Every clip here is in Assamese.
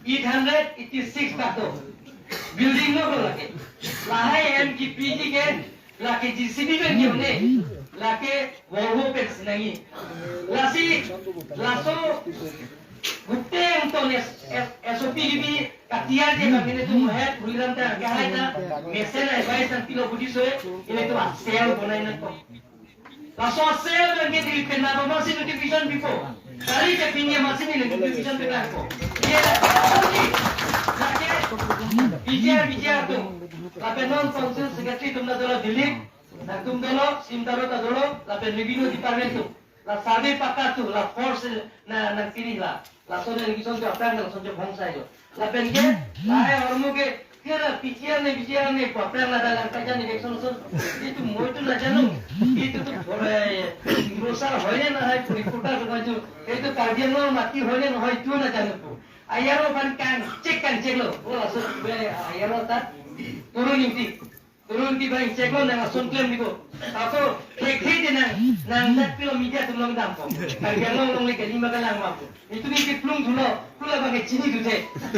886 tato building no lake lahai M ki PG ke lake GCB ben ne lake Volvo pen sinangi lasi laso গোটেই অন্তল এছ অ' পি গিবি কাটিয়া যে বাগিনে tu head huliram ta gahai ta mesen advice tan pilo budi soe ile tu sel bonai na ko laso sel bangke di pena ba masih notification before kali ke pinya masih ni notification pe ko ye lake BJR BJR tu lape non council secretary tumna dolo Dilip na tum dolo simdaro ta dolo lape revenue department tu la survey pakka tu la force na na kiri la la sone irrigation tu apang la sonje bhong sai jo la penke la hormo ke kera PGR ne BGR ne apang la la ka jan election so itu moi tu নাজানো itu তো গ্রোসার হয় নে নহয় ৰিপৰ্টাৰ সোমাইছো এইটো কাৰ্বি আংলঙৰ মাটি হয় নে নহয় এইটোও নাজানো। আয়াৰো পান কান চেক কান চেক লো ও আছো আয়াৰো তাত তৰুণ ইউটি তৰুণ কি ভাই চেক লো না আসন ক্লেম দিব ako kek din nang nang dat pilo media tulong dam ko Karbi Anglong long le kali maga lang ma itu ni ke plung thulo plula ba ke chini dute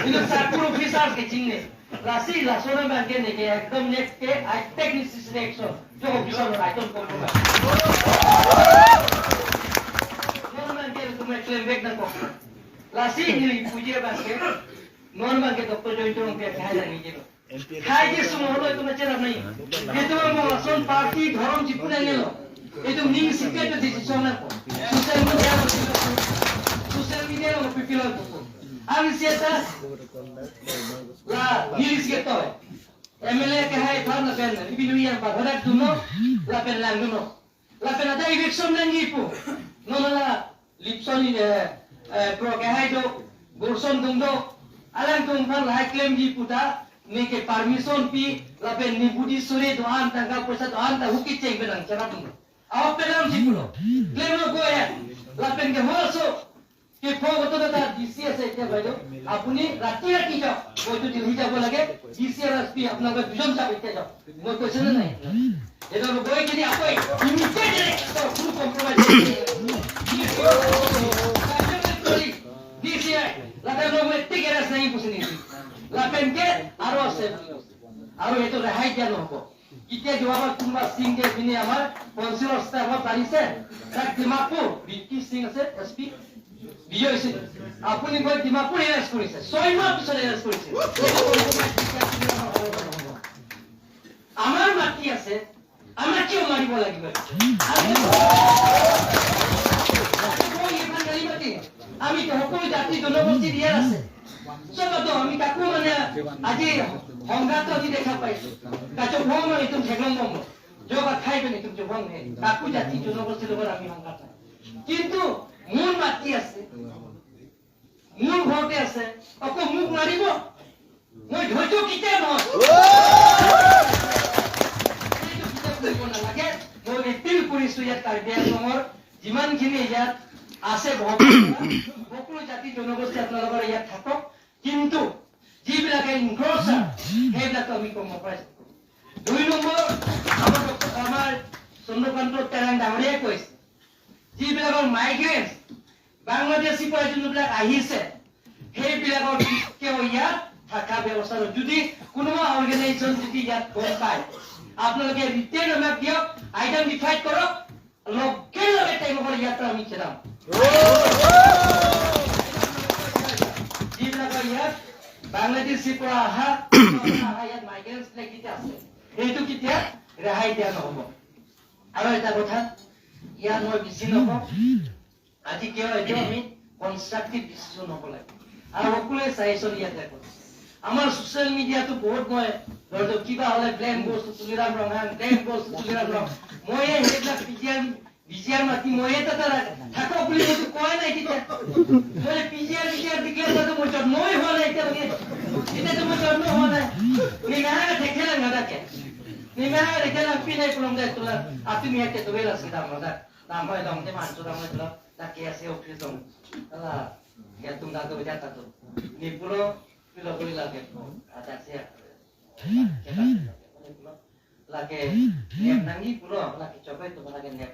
itu sarpur officer ke chini lasi lasona ba ke ne ke একদম next K I take necessary action jo officer I don't compromise non man ke tumai claim back na ko lasi ni puje ba ke non man ke doctor joint ke khai la ni je খাই যে সময় হলো তোমার চেরা নাই এই তোমার আসন পার্টি ধরম জিপুনে গেল এই তো নিং সিক্রেট ডিসিশন না সোশ্যাল মিডিয়া সোশ্যাল মিডিয়া ও পিপিল ko আমি সেটা লা নিলিস কে তো MLA ke hai pham la pen ibi yan pa hodak duno la pen lang duno la pen ada eviction nang ipu no la lipson pro ke hai do gorson dungdo alang tung phan la claim gi puta ni ke permission pi la pen ni budi sore doan tangka পয়সা doan ta huki cheng benang chara dung aw penam jipulo claim go ya la pen ke hoso কি ফগত এটা ডিসি আছে এতিয়া বাইদেউ আপুনি ৰাতি ৰাতি যাওক মইতো দিল্লী যাব লাগে ডিসি আৰু এছ পি আপোনালোকে দুজন যাওক এতিয়া যাওক মই কৈছে নে নাই এটা গৈ কিনি আকৌ ইমিডিয়েট কোনো কম্প্ৰমাইজ ডিসি লাপেন মই ঠিক এৰেষ্ট নাই পুছি নিদি লাপেনকে আৰু আছে আৰু সেইটো ৰেহাই দিয়া নহ'ব। এতিয়া যোৱাবাৰ কোনোবা সিং পিনে আমাৰ কাউন্সিলৰ ষ্টাফত পাৰিছে তাক ডিমাপুৰ বিকি সিং আছে এছ পি বিজয় সিং আপুনি গৈ ডিমাপুৰ এৰেষ্ট কৰিছে 6 মাহ পিছত এৰেষ্ট কৰিছে। আমাৰ মাটি আছে আমাক কিয় মাৰিব লাগিব? আমি সকলো জাতি জনগোষ্ঠীৰ ইয়াত আছে চবতো আমি কাকো মানে আজি সংঘাত আজি দেখা পাইছো কাচো ভং এইটো ঠেকলং বম যোগা খাই পিনে তুমি ভং কাকো জাতি জনগোষ্ঠীৰ লগত আমি সংঘাত নাই কিন্তু মোৰ মাটি আছে মোৰ ঘৰতে আছে আকৌ মোক মাৰিব মই ধৈৰ্য কেতিয়া নহয় সেইটো কেতিয়াও কৰিব নালাগে। মই এপিল কৰিছো ইয়াত কাৰ্বি আংলঙৰ যিমানখিনি ইয়াত আছে সকলো জাতি জনগোষ্ঠী আপোনালোকৰ ইয়াত থাকক কিন্তু যিবিলাকে ইনক্ৰচাৰ সেইবিলাকো আমি কম্প্ৰমাইজ কৰোঁ। 2 নম্বৰ আমাৰ চন্দ্ৰকান্ত তেৰাং ডাঙৰীয়াই কৈছে যিবিলাকৰ মাইগ্ৰেণ্ট বাংলাদেশী পৰা যোনবিলাক আহিছে সেইবিলাকৰ কেতিয়াও ইয়াত থকা ব্যৱস্থা যদি কোনোবা অৰ্গেনাইজেশ্যন যদি ইয়াত গম পায় আপোনালোকে ৰিটেইন আমাক দিয়ক আইডেণ্টিফাই কৰক লগে লগে টাইমৰ ইয়াত আমি খেদাম। যিবিলাকৰ ইয়াত বাংলাদেশীৰ পৰা অহা ইয়াত মাইগ্ৰেণ্ট বিলাক কেতিয়া আছে সেইটো কেতিয়া ৰেহাই দিয়া নহ'ব। আৰু এটা কথা ইয়াত মই বেছি নকওঁ আজি কিয় এইটো আমি কনষ্ট্ৰাক্টিভ ডিচিশ্যন হ'ব লাগে আৰু সকলোৱে চাইচোন ইয়াত দেখোন আমাৰ ছ'চিয়েল মিডিয়াটো বহুত মই ধৰক কিবা হ'লে blame goes to Tuliram Ronghang blame goes to Tuliram Ronghang ময়ে সেইবিলাক বিজিআৰ মাতি ময়ে তাতে থাকক বুলি মইতো কোৱা নাই কেতিয়া মই পিজিআৰ বিজিআৰ ডিক্লেয়াৰ কৰাটো মই জন্মই হোৱা নাই এতিয়ালৈকে এতিয়াতো মই জন্ম হোৱা নাই নিমাহাga থেখেলা নাদাকে নিমাহাga থেখেলা পিনাই পুলং দে তোলা তুমি ইয়াতে তবে লাসি দাম না দাম হয় দং দে মানছো দাম হয় তোলা তাকে আছে অফিস দং আলা ya tum dato jata tu ni pulo pilo kuli lage ada sia lage nep nangi pulo lagi coba itu lagi nep.